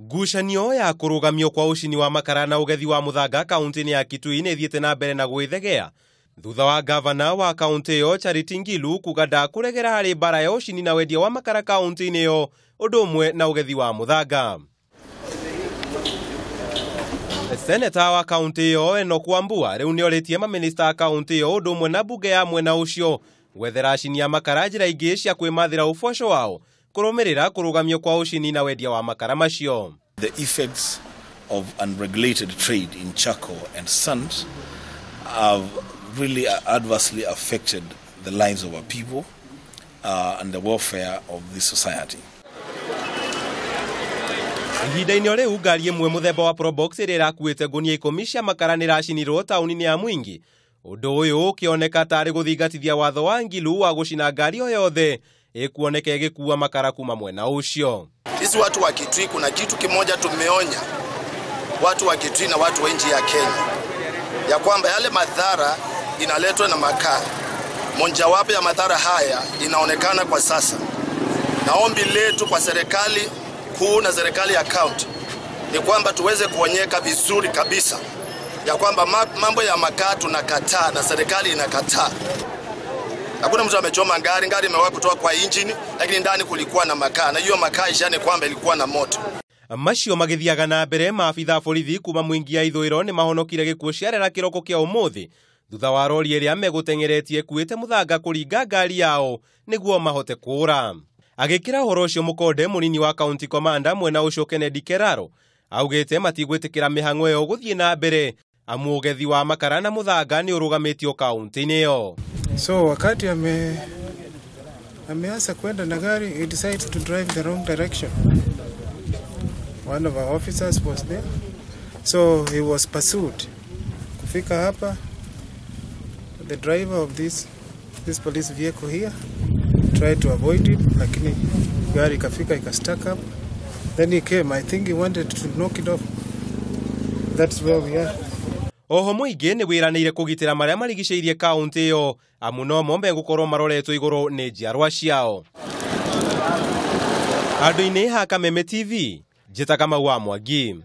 Ngucanio ya kũrũgamio kwa ũcini wa makara na ũgethi wa mũthanga kaunti-inĩ ya Kitui nĩ ĩthiĩte na mbere na gwĩthegea thutha wa gavana wa kaunti ĩyo Charity Ngilu kuga ndakũregera harĩ mbara ya ũcini na wendia wa makara kaunti-inĩ ĩyo ũndũ ũmwe na ũgethi wa mũthanga. Seneta wa kaunti ĩyo Enoch Wambua rĩu nĩorĩtie mamĩnĩsta a kaunti ĩyo ũndũ ũmwe na mbunge ya mwena ũcio gwethera acini a makara njĩra ingĩ cia kwĩmathĩra ũboco wao kũrũmĩrĩra kũrũgamio kwa ũcini na wendia wa makara macio. The effects of unregulated trade in charcoal and sand have really adversely affected the lives of our people and the welfare of this society. Ihinda-inĩ o rĩu ngari ĩmwe mũthemba wa Probox ĩrĩa ĩrakuĩte ngũnia 10 cia makara nĩracinirwo taũni-inĩ ya Mwingi. Ũndũ ũyũ ũkĩoneka tarĩ gũthingatithia watho wa Ngilu wa gũcina ngari o yothe ĩkuoneka ĩgĩkua makara kuma mwena ũcio. Sisi watu wa Kitui kuna kitu kimoja tumeonya watu wa Kitui na watu wa nchi ya Kenya ya kwamba yale madhara inaletwa na makaa. Mojawapo ya madhara haya inaonekana kwa sasa. Na ombi letu kwa serikali kuu na serikali ya county ni kwamba tuweze kuonyeka vizuri kabisa ya kwamba mambo ya makaa tunakataa na serikali inakataa. Hakuna mtu amechoma ngari, ngari imewahi kutoka kwa engine, lakini ndani kulikuwa na makaa na hiyo makaa ishani kwamba ilikuwa na moto. Macio magithiaga na mbere maabitha a borithi kuma Mwingi ya ithũĩro nĩ mahonokire gĩkuũ ciarera kĩroko kĩa ũmũthĩ thutha wa rori ĩrĩa megũteng'eretie ĩkuĩte mũthanga kũringa ngari yao nĩguo mahote kũũra. Agĩkĩra ũhoro ũcio mũkonde mũnini wa county commander mwena ũcio Kennedy Keraro augĩte matigwĩtĩkĩra mĩhang'o ĩyo gũthiĩ na mbere amu ũgethi wa makara na mũthanga nĩ ũrũgamĩtio kaunti-inĩ ĩyo. So wakati ameanza kwenda na gari, he decides to drive the wrong direction. One of our officers was there, so he was pursued. Kufika hapa, the driver of this police vehicle here tried to avoid him, lakini gari ikafika ika stuck up. Then he came, I think he wanted to knock it off. That's where we are. Oho mũingĩ nĩ wĩranĩire kũgitĩra marĩa marigicĩirie kaunti ĩyo amu no mo megũkorwo maroretwo igũrũ nĩ njiarwa ciao. Andũ-inĩ ha Kameme TV, njĩtaga Kamau wa Mwangi.